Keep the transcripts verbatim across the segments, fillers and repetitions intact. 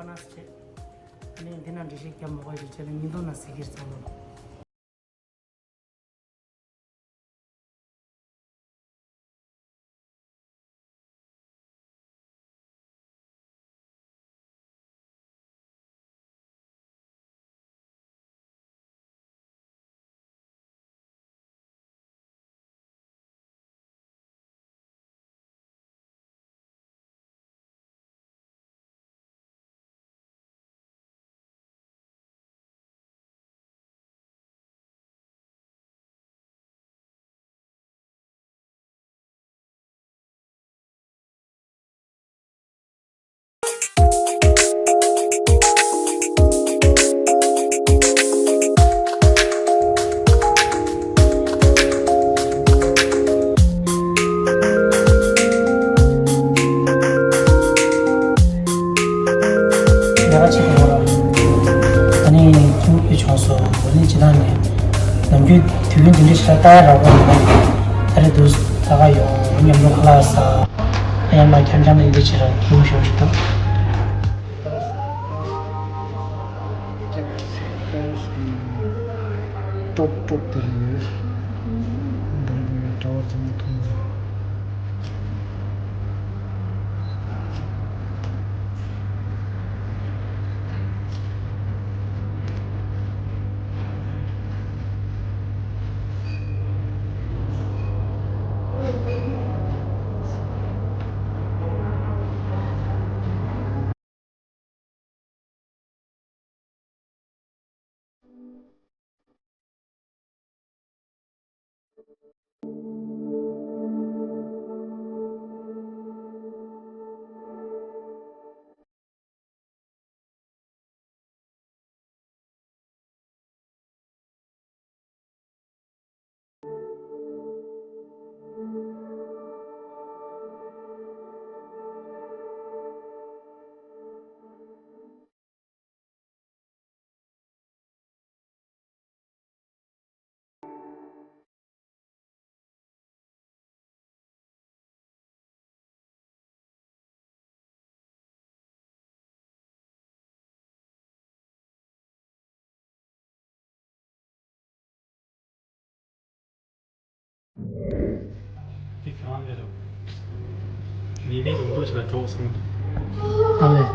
ཨ་ནི་འདི་ན་འགྲེལ་བཤད་རྒྱབ་མ་དགོས་ཀྱི་ཆེད་ལ་ཉིན་ཐོ་ན་ཟེར་གྱི་རེད་ཚང་མ། ལས་ཀ་བྱེད་དགོས་ར། ད་ནི་ཁྱིམ་དུ་བྱུང་སོང་། འོ་ནི་ཇི་ལྟར་ནས་ནམ་རྒྱུན་དུས་ཡུན་འདི་འདྲ་ཞིག་ལ་ལྟ་ཡ་རག་པ་མ་རེད། ད་རེས་འདུག་ད་ག་ཡོང་། མཉམ་དུ་ཁ་ལག་ཟ། ཡང་མ་འཁྱམ་འཁྱམ་ནས་འདི་བྱེད་ར་སྐྱིད་པོ་ཞེ་པོ་ཞིག་འདུག། ཀྲོབ་ཀྲོབ་དེ་ལ་ཡོད། འདི་ལ་ཡོད་གྲྭ་བ་ཚང་མ་མཐོང་ཡོད། འདི་ཁྱེད་རང་རེད་དོ། མི་མེད་ལུང་པ་ཞིག་ལ་འགྲོ་སོང་། ཨ་ལས།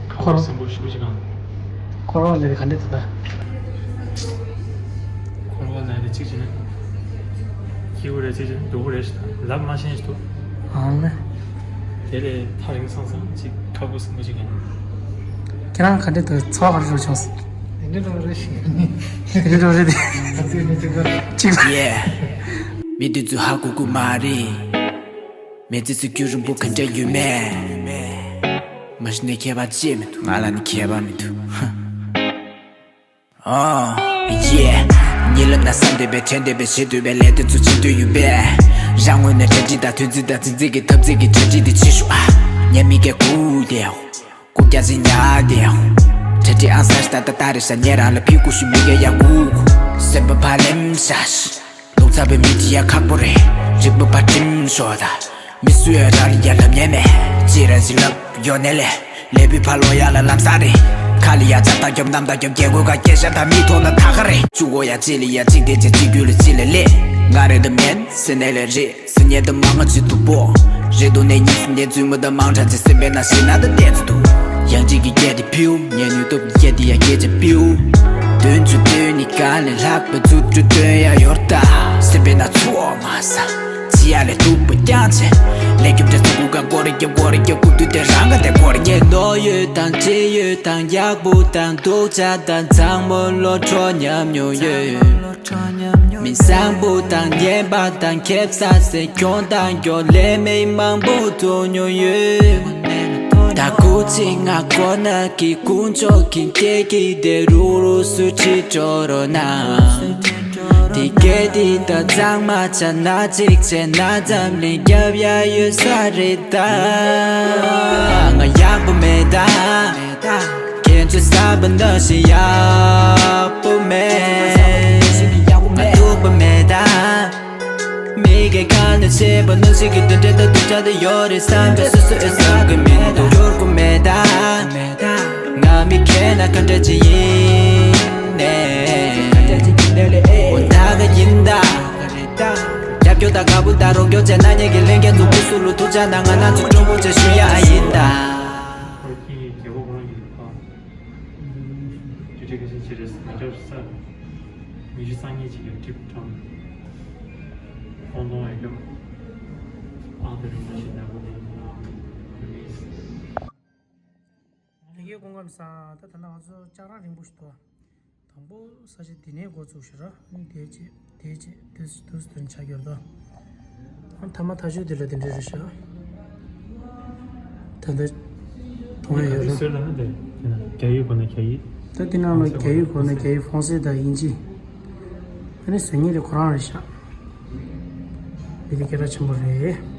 ཁ་ཁོ་རང་སེམས་པོ་ཞུ་ཞིག་གང་། ཁོ་རང་ལས་ག་འདྲ་འདུག་ད། ཁོ་རང་ལས་རེ་གཅིག་བྱས་ན། སྐྱིད་པོ་རེ་གཅིག་བྱས་ན་སྡུག་པོ་རེ་ཞིག་ལབ་མ་ཤེས་ཞིག་འདུག། ཨ་ལས། དེ་ལས་ཐག་རིང་སང་སང་ཅིག་ཁ་ཁོ་སེམས་པོ་ཞིག་གང་། ཁྱེད་རང་ག་འདྲ་འདུག། འཚོ་བ་ག་འདྲ་བྱུང་སོང་། དེ་འདྲ་རེད་ཤི། དེ་འདྲ་རེད་དེ། ཨ་ཙི་ནི་ཅིག་པ། ཅིག་པ། Yeah། མི་དེ་ཚོ་ཧ་གོ་གི་མ་རེད། མི་ཚེ་ཚུལ་རྒྱུན་རིང་པོ་ག་འདྲ་ཡོད་མེད། མ་གཞི་ནས་ཁྱད་པར་ཅི་མི་འདུག། ང་ལ་ནི་ཁྱད་པར་མི་འདུག། ཧ། ཨོ། Yeah། ཉིན་ལ་ན་བསམ་བདེ་བའི་དྲན་བདེ་བའི་བྱེད་འདོད་པའི་ལས་དེ་ཚོ་བྱེད་འདོད་ཡོད་པས། རང་ངོས་ནས་གྲ་སྒྲིག་དང་དུས་ཚོད་དང་ཚིག་ཚིག་གི་ཐབས་ཚིག་གི་གྲ་སྒྲིག་དེ་བྱེད་ཤོག་ཨ། ཉན་མི་སྐད་ཁུག་དེའོ། ཀུ་ཀྱ་ཅི་ཉག་དེའོ། ཁྲ་ཁྲི་ཨང་སར་ཏ་ཏ་ཏ་རེ་ཤ་ཉེ་རང་ལ་ཕི་ཀུ་ཤུ་མི་གེ་ཡ་ཀུ་ཀུ། སེམས་པ་ཕ་ལེམ་ཤ་ཤ། ལུག་ཚ་བའི་མི་ཅི་ཡ་ཁག་པོ་རེད། རིག་པ་ཕ་ཁྲིམ་ཤོ་ད། མི་སུ་ཡ་ར་ལི་ཡ་ལབ་ཉན་མེད། ཅི་ར་ཅི་ལབ་ཡོ་ནེ་ལེ། ལེ་བི་ཕ་ལོ་ཡ་ལ་ལམ་ས་རེད། ཁ་ལི་ཡ་ཚ་ད་གྱོབ་ནམ་ད་གྱོབ་རྒྱལ་གོ་ག་སྐད་ཤ་ད་མི་ཐོ་ན་ད་ག་རེད། ཅུ་གོ་ཡ་ཅི་ལི་ཡ་ཅིག་དེ་ཅི་ཅི་གུ་ལི་ཅི་ལི་ལེ། ང་རེད་ད་མེན་སེ་ནེ་ལེ་རེད། སི་ཉེ་དུ་མང་ང་ཅི་དུ་པོ། རེ་དུ་ནེ་ཉིས་སི་ཉེ་ཙུ་མུ་དུ་མང་དྲག་ཅི་སེ་བེ་ན་ཤི་ན་དུ་ཏེ་ཙུ་དུ། ཡང་ཅིག་གི་སྐད་དེ་ཕིའུ། ཉེ་ནུས་སྟོབས་སྐད་དེ་ཡ་སྐད་ཅི་པིའུ། དོན་ཚུ་དོན་ནི་ག་ལེ་ལྷག་པའི་ཚུ་ཚུ་དོན་ཡ་ཡོར་ད། སེ་བེ་ན་ཚུ་མ་ས། ཅི་ཡ་ལེ་ཐུག་པ་རྐྱང་ཆེ། ལེ་ཁྱུ་ཏེ་ཚུ་གུ་ག་གོ་རེ་ཀྱ་གོ་རེ་ཀྱ་གུ་དུ་ཏེ་རང་ག་ཏེ་གོ་རེ་ཉེ་ནོ་ཡོད་དང་ཅི་ཡོད་དང་ཡག་པོ་དང་སྡུག་ཅག་དང་ཚང་མོ་ལོ་འཕྲོ་ཉམས་མྱོང་ཡོད། མི་བཟང་པོ་དང་ངན་པ་དང་ཁེབ་ས་སེ་གྱོང་དང་གྱོང་ལེ་མི་མང་པོ་ཐོ་ཉོ་ཡོད། ད་ཁུ་ཅི་ང་ཀོ་ན་གི་ཀུན་ཅོ་གི་ཀེ་གི་དེ་རུ་རུ་སུ་ཅི་ཅོ་རོ་ན། དེ་གེ་དེ་ད་གཙང་མ་ཆ་ན་ཅིག་ཆེ་ན་ཙམ་ལེ་རྒྱབ་ཡ་ཡོད་ས་རེད་ད། ང་ཡག་པོ་མེད་ད། ཁྱེད་ཚོ་ས་བ་འདི་ཞིག་ཡག་པོ་མེད། ང་སྡུག་པོ་མེད་ད། མི་གེ་ག་ནས་བྱེད་པ་ནང་ཞིག་གི་དོན་འབྲེལ་ད་དུ་ཆ་དེ་ཡོད་རེད་བསམ་པའི་སོ་སོ་ཨེ་བསམ་གི་མི་འདུག། འགྱུར་དགོས་མེད་ད། ང་མི་མཁྱེན་ན་ག་འདྲ་ཅིག་ཡིན་ནས། འོ་ད་ག་ཡིན་ད། རྒྱབ་སྐྱོར་དང་དགའ་པོ་དང་རོགས་སྐྱོར་བྱས་ན་ངེད་ཀྱི་ལྷན་རྒྱས་ཚོ་སྐུ་གཟུགས་ལ་ཐུགས་ཅག་གནང་། ང་རང་ཚོ་སྤྲོ་པོ་བྱས་ཞུ་ཡ་ཡིན་ད། ཁོ་རང་གི་རྒྱལ་པོ་ཁོ་རང་གི་ལུགས་པ། དུས་དྲན་གལ་ཆེན་བྱེད་རེས་མ་སྐྱོར་ས། མི་ཤི་སང་ཉིན་གཅིག་གི་ཊིབ་ཁྲོམ། ཁོང་དོང་ཡོད་སྐྱོབ། ཨ་དེ་རིང་འདྲ་ཞིག་ནག་པོ་དེ་ཡིན་ན། ལས་ཀའི་སྐུ་ཁམས་བཟང་། ད་ད་ལྟ་ང་ཚོ་ལྕགས་ར་རིང་པོ་ཞིག་འདུག་དང་པོ་ས་ཆ་འདི་ནས་འགོ་བཙུགས་ཤིག་ར། ཨ་ནི་དེ་བྱས་དེ་བྱས་དུས་དུས་དུས་ཆགས་ཀྱི་ཡོད་རེད་དོ། ཨ་མཐའ་མ་ཐག་ཆོད་འདི་ལ་དེ་འདྲ་རེད་ཤག་ད་ལྟ་གཏོང་ཡ་ཡོད་ར། ག་རེ་བཟོས་ལབ་ན་དེ་དེ་ན་རྒྱ་ཡིག་གོ་ན་རྒྱ་ཡིག་ད་དེ་ནང་ལ་རྒྱ་ཡིག་གོ་ན་རྒྱ་ཡིག་ཧྥོང་སེ་དང་དབྱིན་ཇི། ཨ་ནི་བཟོ་མཁན་དེ་ཁོ་རང་རེད་ཤག་མི་དེ་སྐད་གྲགས་ཆེན་པོ་རེད།